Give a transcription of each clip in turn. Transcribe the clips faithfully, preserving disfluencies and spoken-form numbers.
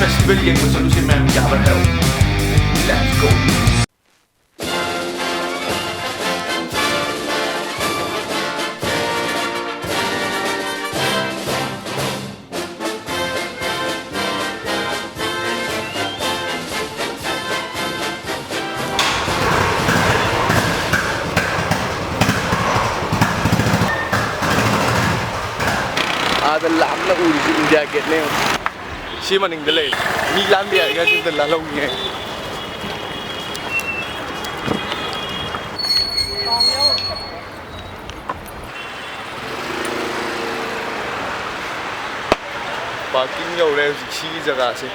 Festival ꯌꯦꯡꯕ ꯆꯠꯂꯨꯁꯦ ꯃꯌꯥꯝ, ꯌꯥꯕ꯭ꯔꯥ ꯍꯥꯏꯔꯣ? Let's go! ꯑꯥꯗ ꯂꯥꯞꯅ ꯎꯔꯤꯁꯤ ꯏꯟꯗꯤꯌꯥ ꯒꯦꯠꯅꯦ꯫ ꯁꯤ ꯃꯅꯤꯡꯗ ꯂꯩ꯫ ꯃꯤ ꯂꯥꯟꯕ ꯌꯥꯔꯤꯉꯩꯗ ꯂꯥꯜꯍꯧꯒꯦ꯫ ꯄꯥꯔꯀꯤꯡ ꯌꯧꯔꯦ ꯍꯧꯖꯤꯛ ꯁꯤꯒꯤ ꯖꯒꯥꯁꯦ꯫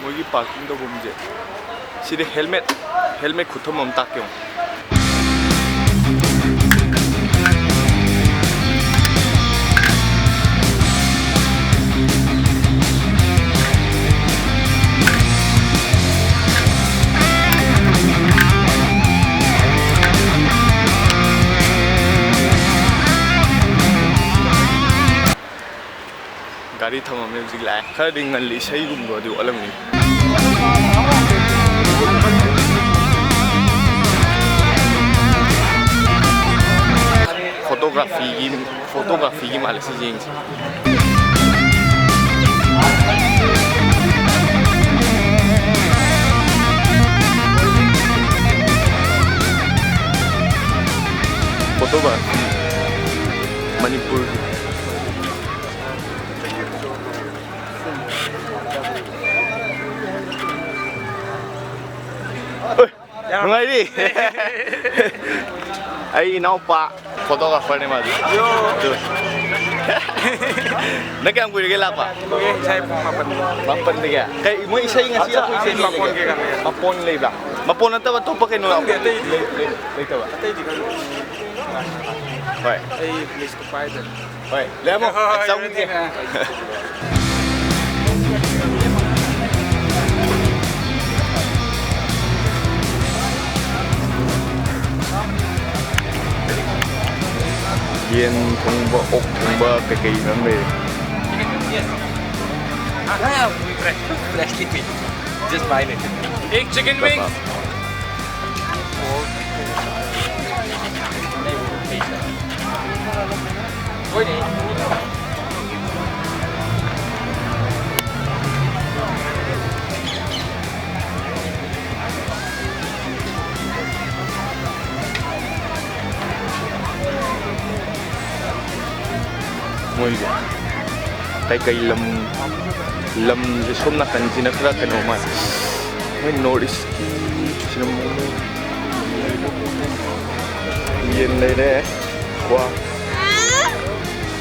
ꯃꯣꯏꯒꯤ ꯄꯥꯔꯀꯤꯡ ꯇꯧꯐꯝꯁꯦ꯫ ꯁꯤꯗꯤ ꯍꯦꯜꯃꯦꯠ, ꯍꯦꯜꯃꯦꯠ ꯈꯨꯊꯝ ꯑꯃ ꯇꯥꯛꯀꯦ ꯌꯦꯡꯉꯣ꯫ ꯒꯥꯔꯤ ꯊꯝꯃꯝꯃꯦ, ꯍꯧꯖꯤꯛ ꯂꯥꯛꯑꯦ꯫ ꯈꯔꯗꯤ ꯉꯜꯂꯤ, ꯏꯁꯩꯒꯨꯝꯕꯗꯤ ꯋꯥꯠꯂꯝꯒꯅꯤ꯫ ꯐꯣꯇꯣꯒ꯭ꯔꯥꯐꯤꯒꯤ, ꯐꯣꯇꯣꯒ꯭ꯔꯥꯐꯤꯒꯤ ꯃꯥꯜꯂꯦ ꯁꯤ ꯌꯦꯡꯁꯦ꯫ ꯐꯣꯇꯣꯒ꯭ꯔꯥꯐꯤ ꯃꯅꯤꯄꯨꯔꯒꯤ꯫ ꯅꯨꯡꯉꯥꯏꯔꯤ? ꯑꯩ ꯏꯅꯥꯎꯄꯥ ꯐꯣꯇꯣꯒ꯭ꯔꯥꯐꯔꯅꯦ ꯃꯥꯗꯤ꯫ ꯌꯣ꯫ ꯑꯗꯨ꯫ ꯅꯪ ꯀꯌꯥꯝ ꯀꯨꯏꯔꯒꯦ ꯂꯥꯛꯄ? ꯀꯨꯏꯔꯦ, ꯉꯁꯥꯏ ꯄꯨꯡ ꯃꯥꯄꯟ꯫ ꯃꯥꯄꯟꯗꯒꯤ? ꯀꯩ, ꯃꯣꯏ ꯏꯁꯩ ꯉꯁꯤ ꯑꯩꯈꯣꯏ ꯏꯁꯩ ꯃꯄꯣꯟ ꯂꯩꯕ꯭ꯔꯥ? ꯀꯩꯀꯥ ꯂꯩ꯫ ꯃꯄꯣꯟ ꯂꯩꯕ꯭ꯔꯥ? ꯃꯄꯣꯟ ꯅꯠꯇꯕ ꯑꯇꯣꯞꯄ ꯀꯩꯅꯣ ꯈꯪꯗꯦ, ꯑꯇꯩꯗꯤ꯫ ꯂꯩ-, ꯂꯩ-, ꯂꯩꯇꯕ? ꯑꯇꯩꯗꯤ ꯈꯪꯗꯦ꯫ ꯍꯣꯏ꯫ ꯑꯩ ꯄꯨꯂꯤꯁꯀ ꯄꯥꯏꯗꯅ꯫ ꯍꯣꯏ, ꯂꯩꯔꯝꯃꯣ꯫ ꯍꯣꯏ, ꯍꯣꯏ, ꯆꯪꯉꯨꯒꯦ꯫ ꯍꯣꯏ꯫ ꯌꯦꯟ ꯊꯣꯡꯕ, ꯑꯣꯛ ꯊꯣꯡꯕ, ꯀꯩꯀꯩ ꯃꯌꯥꯝ ꯂꯩꯔꯦ꯫ Fresh, freshly made. Just buy it. एक चिकन विंग्स। ꯃꯣꯏꯒꯤ ꯀꯩꯀꯩ ꯂꯝ, ꯂꯝꯁꯦ ꯁꯣꯝ ꯅꯥꯀꯟꯁꯤꯅ ꯈꯔ ꯀꯩꯅꯣ ꯃꯥꯜꯂꯦ꯫ ꯃꯣꯏ ꯅꯣꯔꯠ ꯏꯁꯀꯤ ꯁꯤꯅ ꯃꯣꯃꯣ꯫ ꯌꯦꯟ ꯂꯩꯔꯦ꯫ ꯀ꯭ꯋꯥ꯫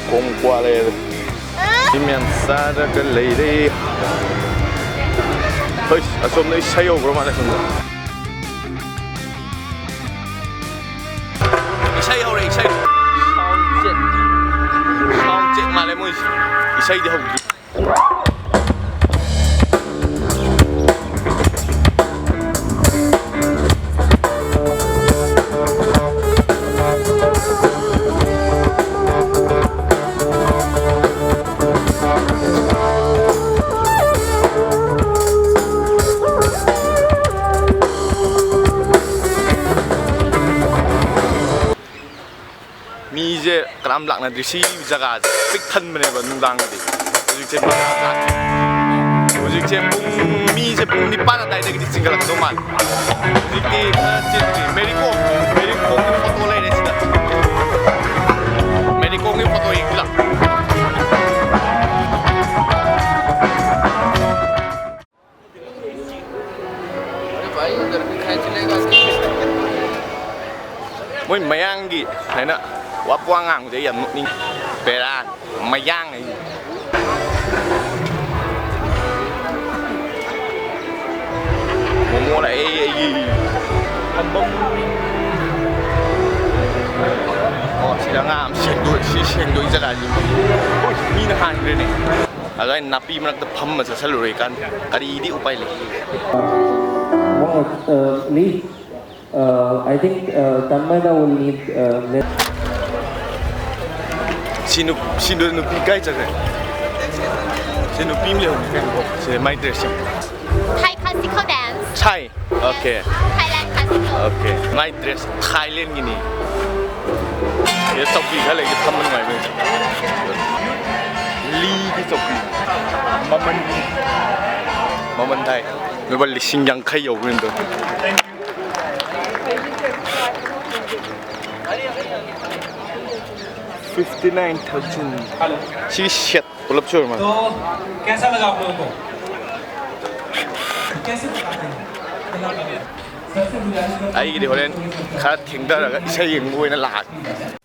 ꯀꯣꯡ ꯀ꯭ꯋꯥ ꯂꯩꯔꯦ꯫ ꯁꯤ ꯃꯌꯥꯝ ꯆꯥꯔꯒ ꯂꯩꯔꯦ꯫ ꯍꯣꯏ, ꯑꯁꯣꯝꯗ ꯏꯁꯩ ꯍꯧꯈ꯭ꯔ ꯃꯥꯜꯂꯦ ꯁꯣꯝꯗ꯫ ꯏꯁꯩ ꯍꯧꯔꯦ, ꯏꯁꯩ꯫ Sound check꯫ Sound check ꯃꯥꯜꯂꯦ ꯃꯣꯏꯁꯦ꯫ ꯏꯁꯩꯗꯤ ꯍꯧꯗ꯭ꯔꯤ꯫ ꯃꯤꯁꯦ ꯀꯅꯥꯝ ꯂꯥꯛꯅꯗ꯭ꯔꯤ꯫ ꯁꯤ ꯖꯒꯥꯁꯦ ꯄꯤꯛ ꯊꯟꯕꯅꯦꯕ ꯅꯨꯡꯗꯥꯡꯗꯗꯤ꯫ ꯍꯧꯖꯤꯛꯁꯦ ꯃꯤ ꯀꯅꯥꯝ ꯂꯥꯛꯇ꯭ꯔꯤ꯫ ꯍꯧꯖꯤꯛꯁꯦ ꯄꯨꯡ, ꯃꯤꯁꯦ ꯄꯨꯡ ꯅꯤꯄꯥꯟ ꯑꯗꯨꯋꯥꯏꯗꯒꯤꯗꯤ ꯆꯤꯡꯈꯠꯂꯛꯀꯗꯧ ꯃꯥꯜꯂꯦ꯫ ꯍꯧꯖꯤꯛꯇꯤ ꯈꯔ ꯆꯤꯟꯗ꯭ꯔꯤ꯫ ꯃꯦꯔꯤ ꯀꯣꯝ, ꯃꯦꯔꯤ ꯀꯣꯝꯒꯤ ꯐꯣꯇꯣ ꯂꯩꯔꯦ ꯁꯤꯗ꯫ ꯃꯦꯔꯤ ꯀꯣꯝꯒꯤ ꯐꯣꯇꯣ ꯌꯦꯡꯁꯤꯂꯥ꯫ ꯃꯣꯏ ꯃꯌꯥꯡꯒꯤ ꯍꯥꯏꯅ ꯋꯥ ꯋꯥ ꯉꯥꯡꯕꯁꯦ ꯑꯩ ꯌꯥꯝ ꯅꯣꯛꯅꯤꯡ꯫ ꯕꯦꯔꯥꯅꯤ꯫ ꯃꯌꯥꯡ ꯍꯥꯏꯁꯦ꯫ ꯃꯣꯃꯣ ꯂꯥꯛꯑꯦ ꯑꯩꯒꯤ ꯐꯝꯐꯝ꯫ ꯑꯣ, ꯁꯤꯗ ꯑꯉꯥꯡ ꯑꯃ ꯁꯦꯡꯗꯣꯛ-, ꯁꯤ ꯁꯦꯡꯗꯣꯛꯏ ꯖꯒꯥꯁꯤ꯫ ꯍꯣꯏ, ꯃꯤꯅ ꯍꯥꯟꯈ꯭ꯔꯦꯅꯦ꯫ ꯑꯗꯨ ꯑꯩꯅ ꯅꯥꯄꯤ ꯃꯔꯛꯇ ꯐꯝꯃ ꯆꯠꯁꯜꯂꯨꯔꯦ ꯀꯥꯟ-, ꯀꯔꯤꯗꯤ ꯎꯄꯥꯏ ꯂꯩ? What, uh, Lee? Uh, I think, uh, Tanmay da will need, uh, less. ꯁꯤ ꯅꯨ-, ꯁꯤ ꯅꯨ-, ꯅꯨꯄꯤ ꯀꯥꯏ ꯆꯠꯈ꯭ꯔꯦ? ꯁꯤ ꯅꯨꯄꯤ ꯑꯃ ꯂꯩꯍꯧꯕꯅꯤ ꯀꯩꯅꯣ, ꯁꯤ ꯃꯥꯏ ꯗ꯭ꯔꯦꯁꯁꯦ꯫ Thai classical dance. ꯁꯥꯏ? ꯑꯣꯀꯦ꯫ Thailand classical. ꯑꯣꯀꯦ꯫ ꯃꯥꯏ ꯗ꯭ꯔꯦꯁ ꯊꯥꯏꯂꯦꯟꯒꯤꯅꯤ꯫ ꯁꯤꯗ ꯆꯧꯀꯤ ꯈꯔ ꯂꯩꯁꯦ, ꯐꯝꯕ ꯅꯨꯡꯉꯥꯏꯕ꯫ ꯂꯤꯒꯤ ꯆꯧꯀꯤ꯫ ꯃꯃꯟ, ꯃꯃꯟ ꯊꯥꯏ꯫ ꯂꯨꯄꯥ ꯂꯤꯁꯤꯡ ꯌꯥꯡꯈꯩ ꯌꯧꯕꯅꯤ ꯑꯗꯣ꯫ Fifty nine thousand꯫ ꯁꯤ ꯁꯦꯠ ꯄꯨꯂꯞꯁꯨ ꯑꯣꯏꯔ ꯃꯥꯜꯂꯦ꯫ कैसा लगा आप लोगों को? कैसे बताते हैं? अगला गाना। ꯑꯩꯒꯤꯗꯤ ꯍꯣꯔꯦꯟ ꯈꯔ ꯊꯦꯡꯊꯔꯒ ꯏꯁꯩ ꯌꯦꯡꯕ ꯑꯣꯏꯅ ꯂꯥꯛꯑꯒꯦ꯫